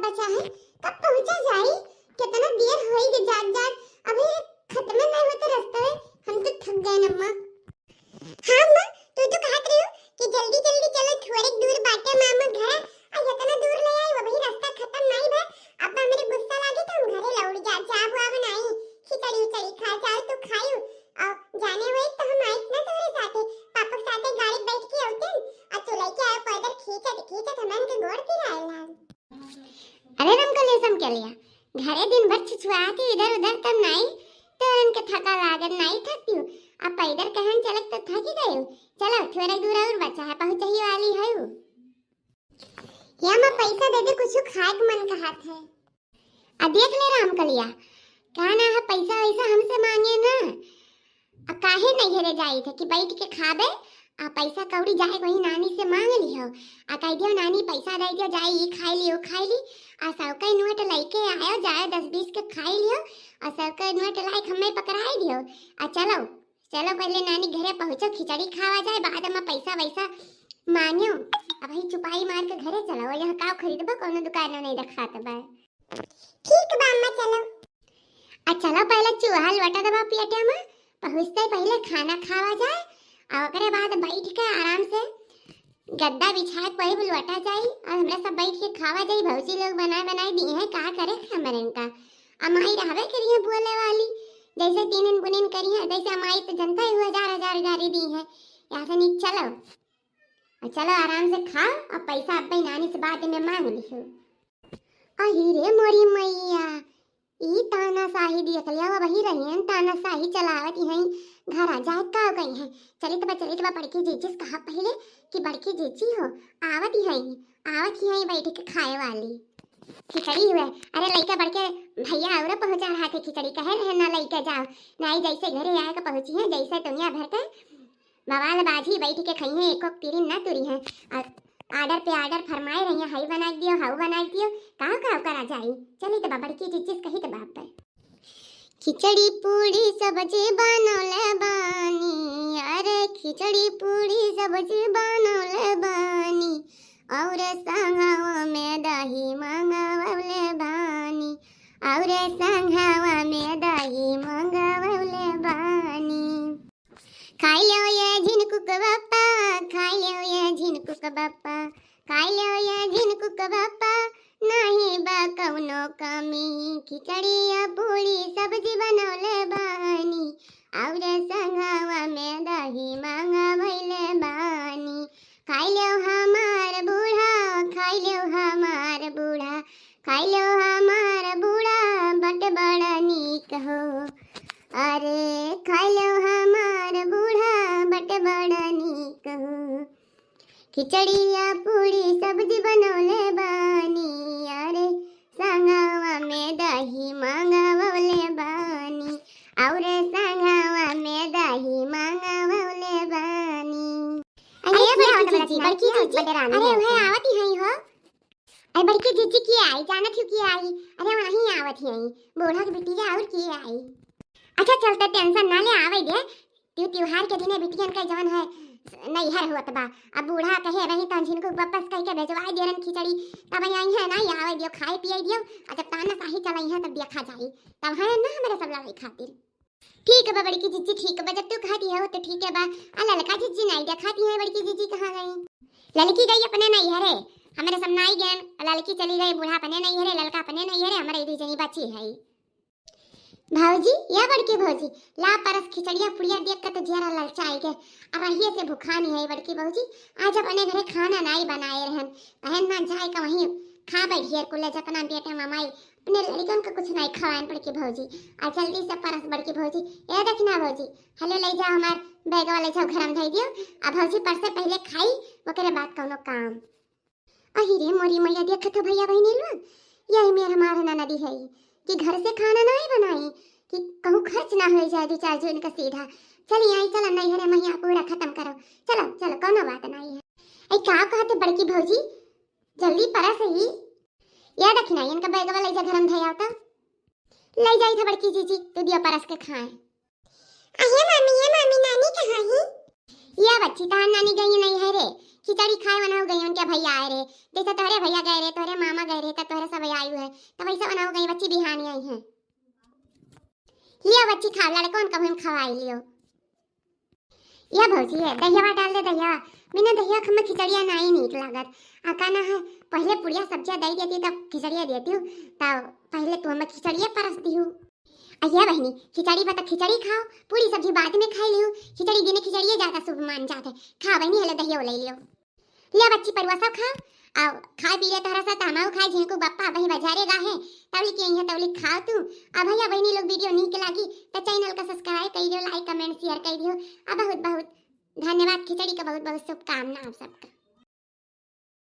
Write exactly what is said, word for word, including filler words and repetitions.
बचा है, कब पहुँचा जाई? कितना देर होई के जात जात, अभी खत्म नहीं होते रास्ता में, हम तो थक गए अम्मा। हाँ अम्मा, तू तो कहत रही हो कि जल्दी जल्दी चलो, थोड़े दूर बाटे मामा घर, और इतना दूर ले आई, वो भी रास्ता खत्म नहीं बा। अब हमरे गुस्सा लागे तो हम घरे लौट जा, चाह हुआ बनाई, खिचड़ी उचड़ी खा, चाह तू खायू, और जाने हुए तो हम आइत ना तोरे साथे, पापा के साथे गाड़ी बैठ के औते, और तू लेके आयो पैदल खींचत खींचत हमन के गोड़ पिराए लाग। अरे रमकलिया समकलिया, घरे दिन भर छुछुआती इधर उधर तब नाई, तोरन के थका लागत नाई थकती हूँ। अब पैदल कहन चलत तो थकी गई हूँ। चलो थोड़ा दूर और बचा है, पहुँचही वाली है वो। या माँ पैसा दे दे, कुछ खाए के मन कहत है। आ देख ले रमकलिया, का ना है पैसा वैसा हमसे मांगे ना। आ काहे नैहरे जाई थे कि बैठ के खाबे, आ पैसा कौड़ी जाए वही नानी से मांग लिहो, आ कह दियो नानी पैसा दे दियो, जाए ई खाई ली, वो खाई ली, आ सौ के नोट लेके आयो, जाए दस बीस के खाई लियो, आ सौ के नोट लाए हमें पकड़ाई दियो, आ चलो, चलो पहले नानी घरे पहुँचो, खिचड़ी खावा जाए, बाद में पैसा वैसा मांगियो। अब ही चुपाई मार के घरे चलो, यहाँ का खरीदबो, कोनो दुकान नहीं रखात बा। ठीक बा अम्मा, चलो। आ चलो पहले चूल्हा लोटा दबा पियटिया में, पहुँचते पहले खाना खावा जाए, और ओकरे बाद बैठ के आराम से गद्दा बिछा के कोई भी लोटा जाई, और हमरा सब बैठ के खावा जाई। भौजी लोग बनाए बनाए दी हैं, का करे हमरे इनका। अमाई रहबे करी है बोले वाली, जैसे तीन दिन पुनिन करी है, जैसे अमाई तो जनता ही हजार हजार गारी दी है। यहाँ से नहीं, चलो। और चलो आराम से खाओ, और पैसा अब नानी से बाद में मांग लिहो। अही रे मोरी मैया, ई तानाशाही देख लिया, अब वही रहियन, तानाशाही चलावत ही हैं। घर आ जाए का गई हैं। चलित बा, चलित बा, बड़की जीजी से कहा पहले कि बड़की जीजी हो, आवत ही हैं, आवत ही हैं बैठ के खाए वाली। खिचड़ी हुए, अरे लइका बड़के भैया और पहुँचा रहा थे खिचड़ी, कहे रहे ना लइका जाओ, नहीं जैसे घरे आए के पहुँची है, जैसे दुनिया भर के बवाल बाजी बैठ के खइहें, एको तिरिन ना तुरिहें। और order पे order फरमाए रहिहें, हई बनाइ दियो, हऊ बनाइ दियो, का का करा जाई। चली त बा बड़की जीजी से कही त बाप पर। खिचड़ी पूड़ी सब्जी बनौले बानी, अरे खिचड़ी पूड़ी सब्जी बनौले बानी, और संगवा में दही मंगवले बानी, और संगवा में दही मंगवले बानी। खाई लो ये झिनकुक बप्पा, खाई लो ये झिनकुक बप्पा, खाई लो ये झिनकुक बप्पा, नाही बा कौनो कमी। खिचड़ी आ पूड़ी सब्जी बनौले बानी, और संगवा में दही मंगवले बानी। खाई लो हमार बूढ़ा, खाई लो हमार बूढ़ा, खाई लो हमार बूढ़ा, बट बड़ा नीक हो। अरे खाई लो हमार बूढ़ा, बट बड़ा नीक हो। खिचड़ी आ पूड़ी सब्जी बनौले बानी, अरे संगवा में दही मंगवले बानी, और संगवा में दही मंगवले बानी। अरे अरे बड़की बड़ा जीजी, बड़ा बड़की जीजी, बड़ा रानी अरे है। वह आवत ही हई हो। अरे बड़की जीजी के आई, जानत हूँ के आई, अरे वहीं आवत ही हई, बूढ़ा के बिटिया और के आई। अच्छा चलते tension ना ले, आवे दे, त्यू त्योहार के दिने बिटियन का जवन है नैहर होत बा, अब बूढ़ा कहे रही तन झिनकू वापस कह के भेजवाए दियन खिचड़ी, तब आई है ना, आवे दियो, खाए पिए दियो, आ जब तानाशाही चलाई है तब देखा जाई, तब है ना हमारे सब लड़ाई खातिर। ठीक बा बड़की जीजी, ठीक बा, जब तू कहती है तो ठीक है बा। आ ललका जीजी नाई देखाती है, बड़की जीजी कहाँ गई? ललकी गई अपने नैहरे, हमारे सब नाई गए, ललकी चली गई, बूढ़ा अपने नैहरे, ललका अपने नैहरे, हमारे इधर जनी बची है। भौजी, या बड़की भौजी, ला परस खिचड़िया पुड़िया देख के तो जियरा ललचाई गए, और रहिए से भुखानी है बड़की भौजी, आज अपने घरे खाना नाई बनाए रहन, कहन ना जाए का वहीं खा बैठिए कुल जतना बेटे ममाई अपने लड़कन का कुछ नहीं खवाएन बड़की भौजी। आ जल्दी से परस बड़की भौजी, ए देखना भौजी, हेलो ले जाओ हमार बैगवा ले जाओ घर में धई दियो। आ भौजी परसे पहले खाई, ओकरे बाद कौनो काम। अही रे मोरी मैया, देखत हो भैया बहिनी लोग, यही मेर हमार ननदी है कि घर से खाना नहीं बनाई कि कहूँ खर्च ना हो जाए दो चार जन का सीधा। चली आई, चलो नैहरे मैया पूरा खत्म करो, चलो चलो कौनो बात नहीं है। ऐ का कहते बड़की भौजी, जल्दी परस ही। या देखी ना, इनका बैगवा ले जा घर में धई आवता। ले जाई था बड़की जीजी, तू दियो परस के खाए। अहे मामी, ये मामी, नानी कहाँ ही? या बच्ची, तहार नानी गई नहीं है रे, खिचड़ी खाए वनहु गई, उनके भैया आए रहे, जैसे तोहरे भैया गए रहे, तोहरे मामा गए रहे, तब तोहरे सब आयु है, तब वैसे वनहु गई, बच्ची बिहानी आई है। लियो बच्ची खाओ, लड़कोन कहूँ हम खवाई लियो। या भौजी है, दहियावा डाल दे दहियावा, बिना दहिया के हमें खिचड़िया नाई नीक लागत। आ का ना है, पहले पुड़िया सब्जिया दे देती तब खिचड़िया देती हूँ, तब पहले तू हमें खिचड़िया परस दी हूँ। अये बहिनी, खिचड़ी बा त खिचड़ी खाओ, पूरी सब्जी बाद में खाई लियो। खिचड़ी दिने खिचड़िए ज्यादा शुभ मान जात है। खा बहिनी, हेले दहियो ले लियो। लिया बच्ची परुआ सब खाओ, आओ खाए पी ले तहरा सा, तामाऊ खाए, झिनकू बप्पा वही बजारे गा है, तौली के यहाँ तौली खाओ तू। अब भैया बहिनी लोग वीडियो नीक लागी त चैनल का सब्सक्राइब कर दियो, लाइक कमेंट शेयर कर दियो। अब बहुत बहुत धन्यवाद, खिचड़ी का बहुत बहुत शुभकामना आप सबका।